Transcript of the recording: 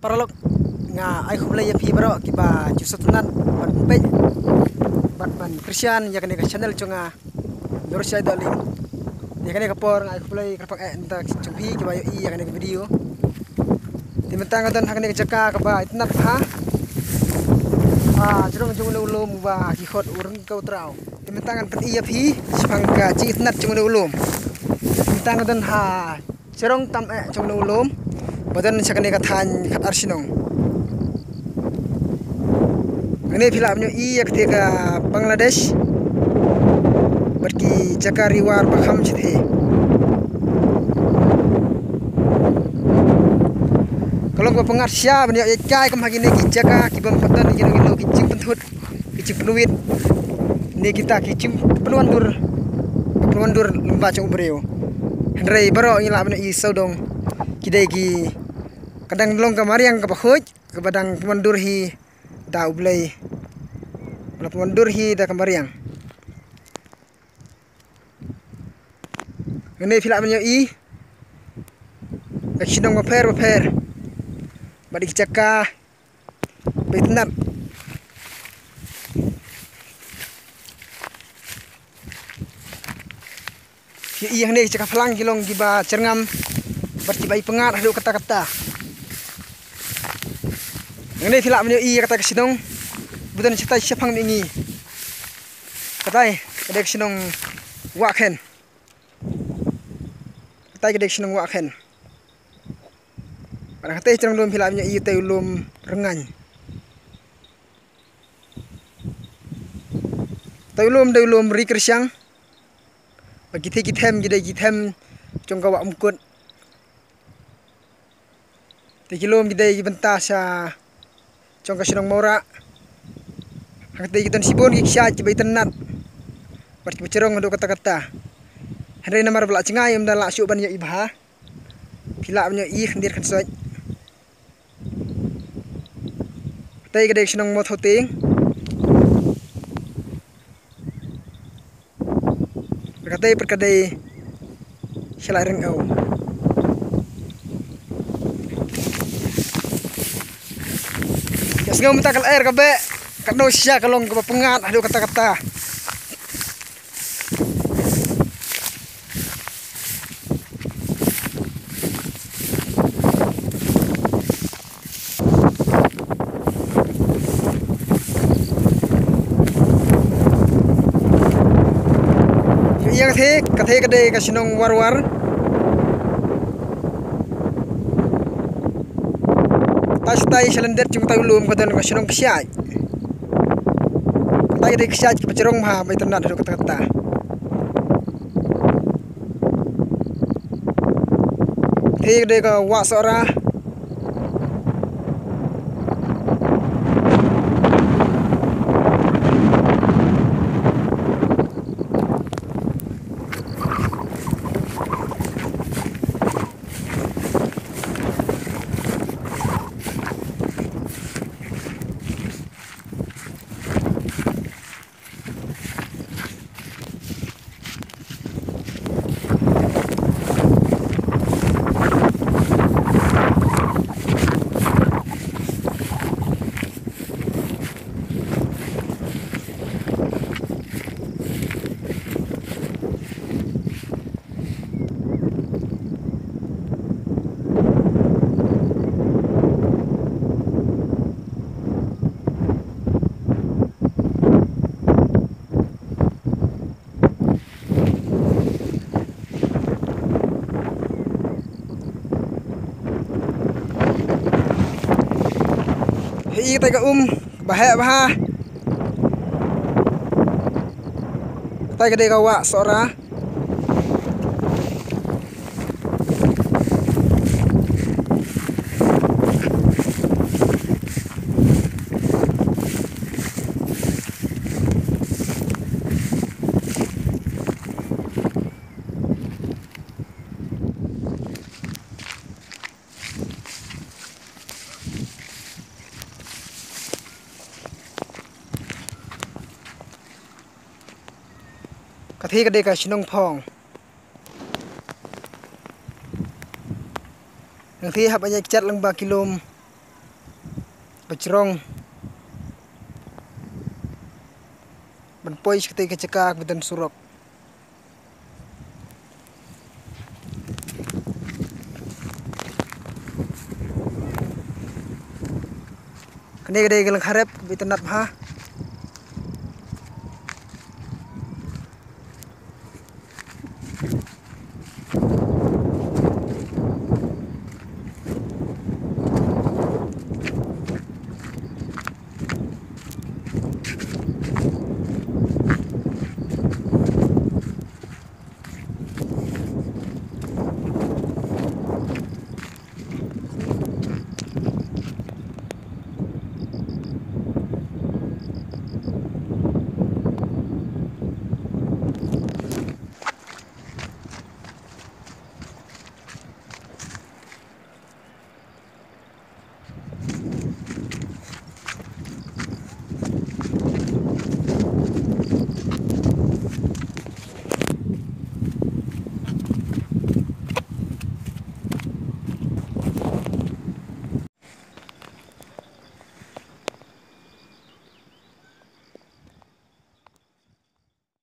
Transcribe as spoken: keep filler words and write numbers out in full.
Paralok, nga ai khublei ïa phi baroh kiba ju sngewtynnat ban peit bad ban kyrshan ïa kane ka channel jong nga, Norshai Dohling. Ïa kane ka por nga ai khublei kyrpang eh na ka bynta jong phi kiba ïohi ïa kane ka video. Te mynta nga don ha kane ka jaka kaba itynnat bha, ha jrong jong une u lum uba ki khot u Ryngkew Traw. Te mynta ngan pyni ïa phi shaphang ka jingitynnat jong une u lum. Te mynta nga don ha jrong tam eh jong une u lum ba don sha kane ka thaiñ khatar shnong. Hangne phi lah ban ïohi ïa katei ka Bangladesh bad ki jaka riwar ba kham shathie. Ka long ba pyngngad shisha ban ïoh ïaid kai kum ha kine ki jaka ki bym pat don kino kino ki jingpynthut, ki jingpynwit ne kita ki jingpynwandur, ka pynwandur lyngba jong u briew. Hynrei baroh ngi lah ban ïohi sawdong ki dei ki, ka dang long ka mariang kaba khuid kaba dang pynwandur hi da U Blei, la pynwandur hi da ka mariang. Hangne phi lah ban ïohi ka shnong bapher bapher bad ki jaka ba itynnat. Phi ïohi hangne ki jaka phlang ki long kiba jyrngam bad kiba ipyngngad haduh katta katta. Hangne phi lah ban ïohi ïa kata ka shnong ba don shatai shaphang mihngi. Katai ka dei ka shnong Wahkhen. Katai ka dei ka shnong Wahkhen. Bad katei jrong lum phi lah ban ïohi ïa utei u lum Ryngain. Utei u lum dei u lum Ri Kyrshang. Bad kitei ki them ki dei ki them jong ka Wah Umkut. Te ki lum ki dei ki bynta sha jong ka shnong Mawrah. Ha katei ki don shibun ki kshaid kiba itynnat bad kiba jrong haduh katta katta. Hynrei namar ba la jngai ym da lah shuh ban ïohi bha. Phi lah ban ïohi khyndiat khynsoit. Katei ka dei ka shnong Mawthaw Tieng. Katei pat ka dei Shalai Ryngew. Ïa sngew mynta ka lyer ka beh, katno shisha ka long kaba pyngngad haduh katta katta. Ïa katei, katei ka dei ka shnong Warwar. Katai shatai shalyndet jong utai u lum ka don ka shnong Kshaid. Katai ka dei Kshaid kaba jrong bha ba itynnat haduh katta katta. Katei ka dei ka Wah Sohra. Hi, katai ka um ba heh bha. Katai ka dei ka Wah Sohra. Katei ka dei ka shnong Phong. Nangtei hap ban ïa kjat lyngba ki lum Ba jrong ban poi sha katei ka jaka kaba don surok. Kane ka dei ka lyngkha rep kaba itynnad bha.